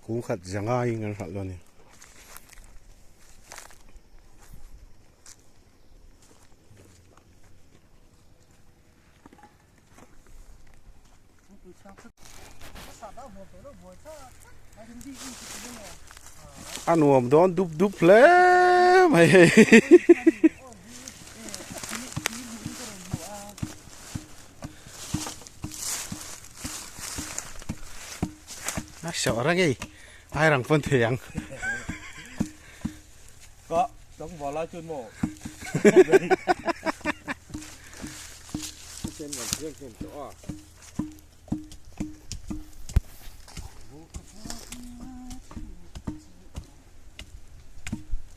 Kung khat zanga in an hralh dawn a ni. A nuam dawn dup dup hle mai hei. A sợ ra ngei ai rang pawn thei ang. Ka tlangval lai chuan maw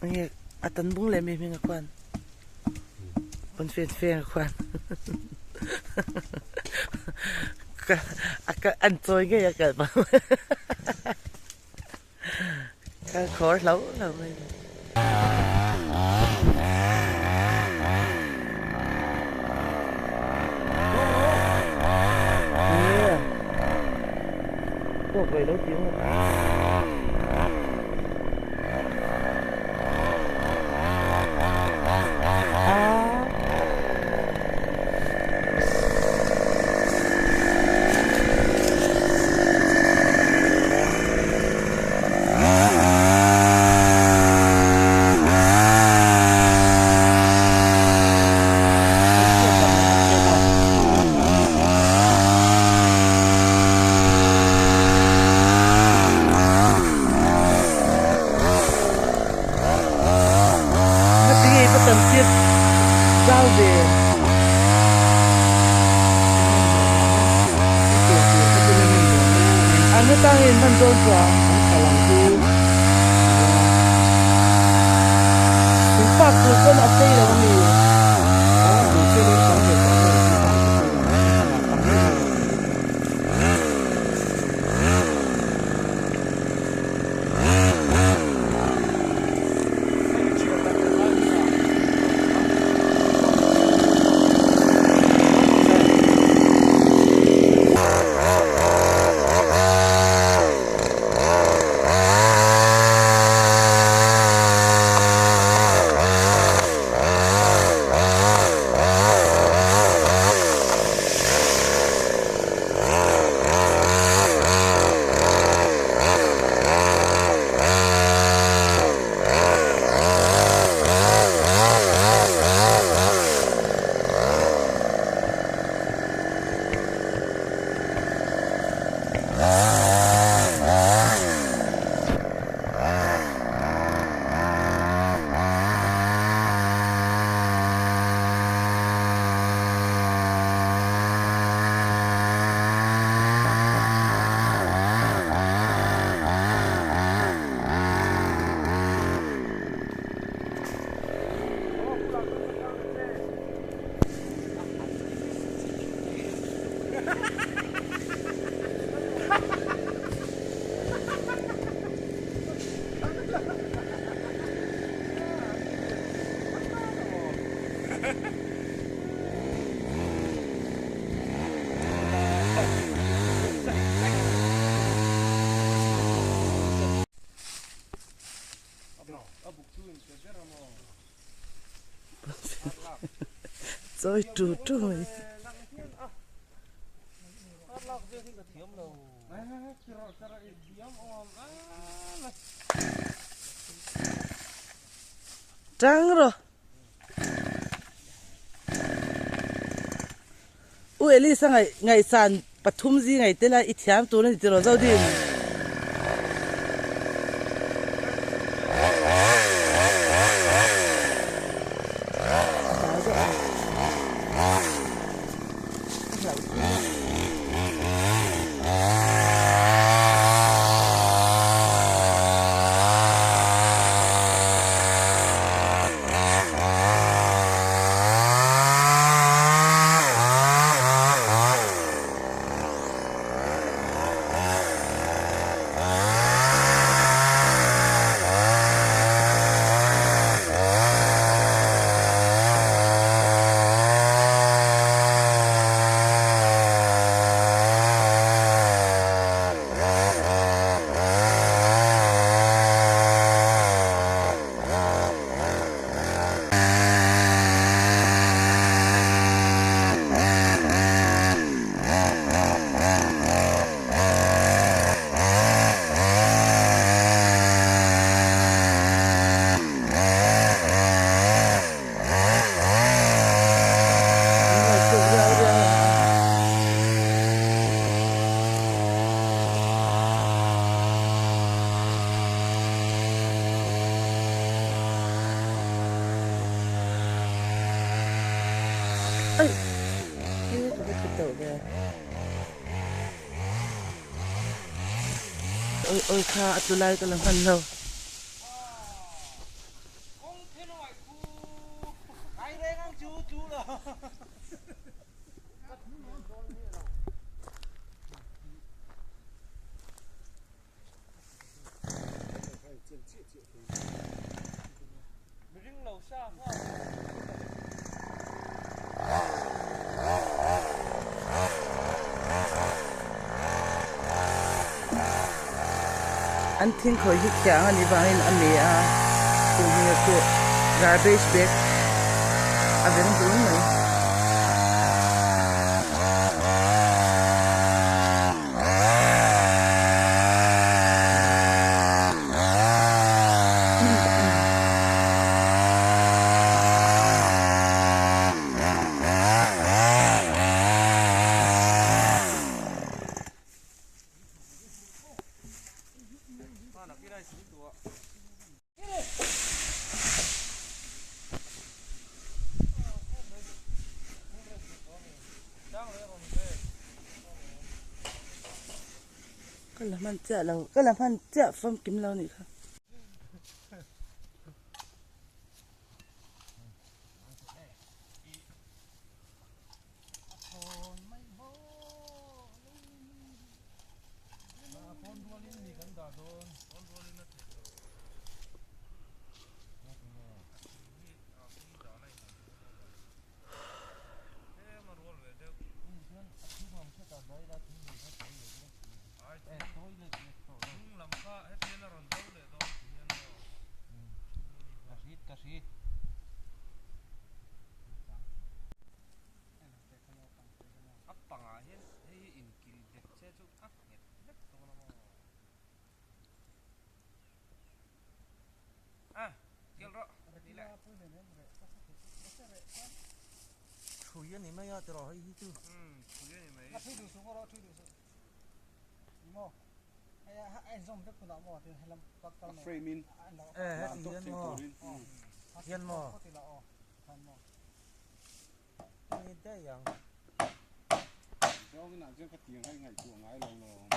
Nge a tan bung leh mi hming a khuan pawn fen feng a khuan ka an chawi ngei a kal bang ka khawr hlo hlo mai. Ngatinge va tam tir zau ve. An hetang in hman dawn chuang. In park tur pawn a sei lo a mi. Chawi tu tu mai. Tang rawh. U Elisa ngaih ngaihsan pathum zing ai tel a i thiam tur a ni tiraw Zodin. teuh ve. Oi oi kha a tlu lai ka la hman lo. An thing khawi hi khiang a nih vangin a me a chu hming chu garbage bag a veng dun mai. Ka la hman chiah lo ka la hman chiah famkim lo nih kha. A pangah hian hei hi inkil dek che chu a nghet vek dawn a maw? A, kel rawh ni le. Thui a ni mai a tiraw hei hi chu. Umm thui a ni mai. A thui duh suh rawh thui duh suh. Ni maw? Hei a inzawm vek hunah maw tin helam pak kal A frame in Eh heti hian maw? Hian maw? Ni daih ang. Zawng inah chuan ka tiang kha i ngaihtuah ngai lo lawm.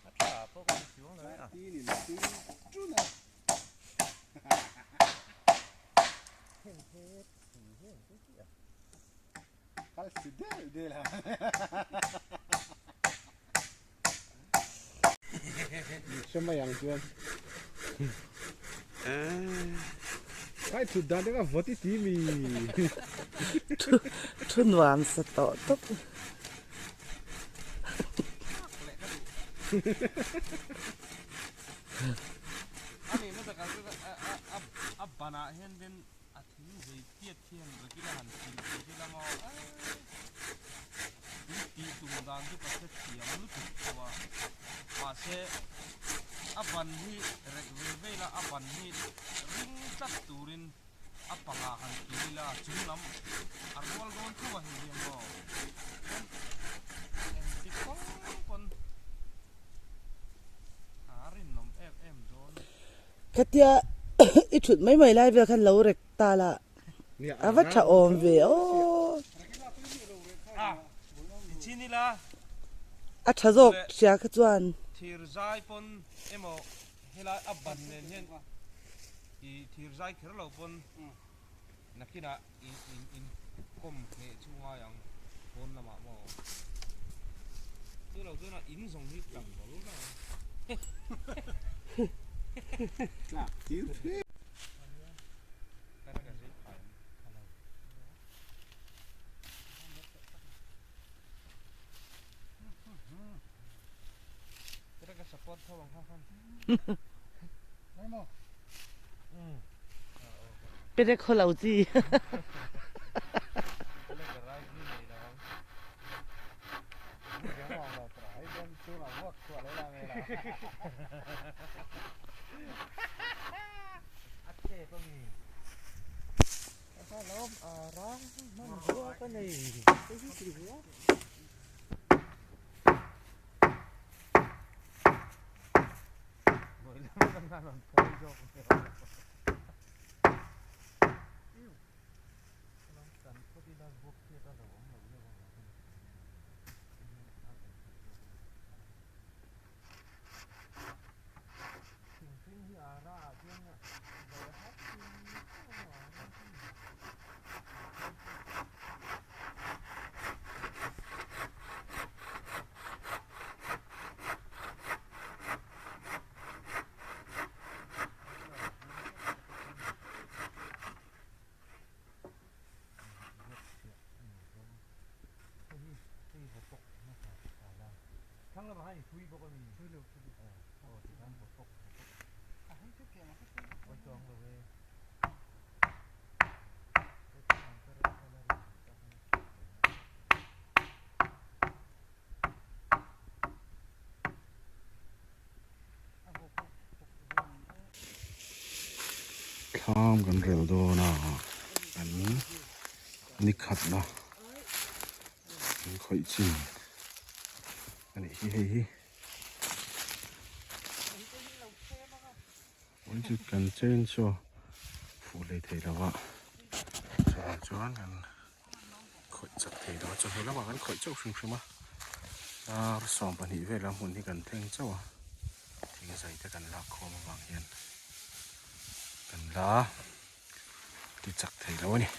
A tha pawh ka ti chuang lo e a. Ti ni lo ti tun a. Heng he thing hian chu chi a. Kal si del del a. Hre mai ang chuan. Kai thut dan te kha vawt i ti mi. Thu nuam sa tawh tawp. Ani na takah chuan a banah hian ven a thing zei piat hian rakila han thil thei zel ang aw in tih tum dan chu ka hre thiam lutuk tho a mahse a ban hi rek ve vel a a ban hi ring tlat turin a panga han kil ila a chung lam a rual dawn tho a hei hian maw chuan engti kawng pawn a rinawm em em dawn. Khatia i thut mai mai lai vel khan lo rek ta la a va tha awm ve aw. A tha zawk hria kha chuan. Thir zai pawn emaw helai a ban nen hian i thir zai kher lo pawn nakinah in in in kawm hneh chu ngai ang pawn lamah maw chu lo chuan a in zawng hi tlang hlawl hlawm ang. Tlak tir hle. Perek haw lo chi. Thlam kan rel dawn a an ni khatna an khawih chin a nih hi hei hi pawn chu kan chen chu fuh hlei thei lo a chuvang chuan kan khawih chak thei lo a chawhnu lamah kan khawih chauh hrim hrim a dar 12 velah hmun hi kan thleng chauh a thing zai te kan lak khawm avang hian kan la ti chak thei lo a ni.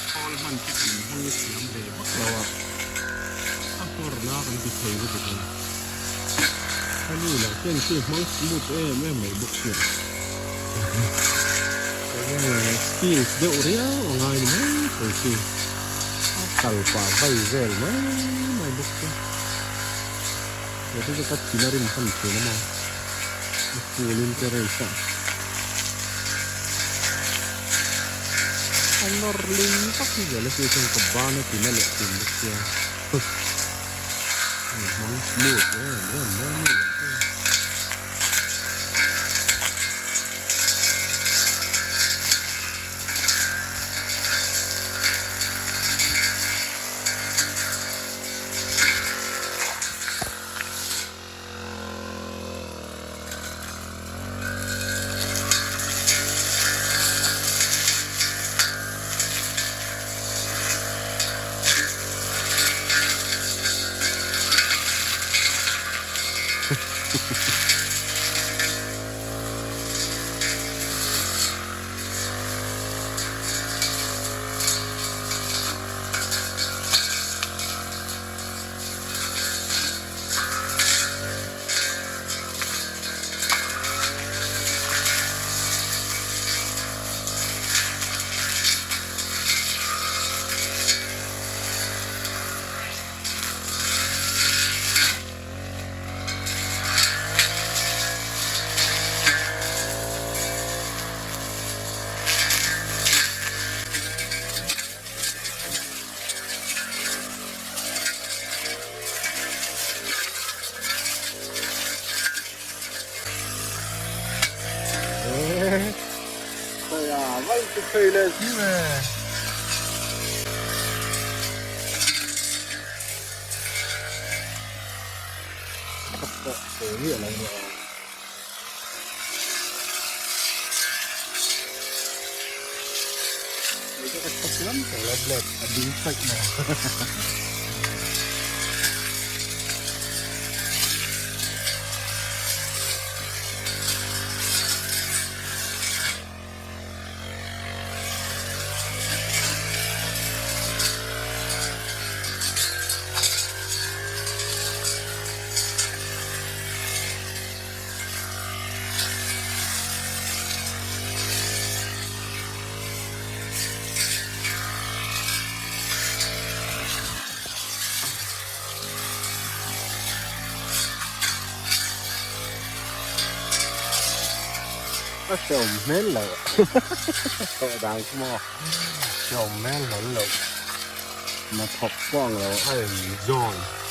khawl hman te kan hmang thiam ve vak lo a, a nghawr na kan ti thei lutuk a, a ni lah hian khi hmang smooth em em mai bawk sia, enge skills deuh riau a ngai ni mai thei si, a kal pah vai vel mai mai bawk sia, he te chu ka thin a rim hman thin a maw, a full in ka race a. A nawr ling vak hi zel a chu chuan ka ban a ti na leh thin bawk sia a hmang smooth em em mai a ni lah chu. A hreawm hmel loh tawh dan chu maw hreawm hmel hlawl loh hnathawk pawh ang lo a enjoy.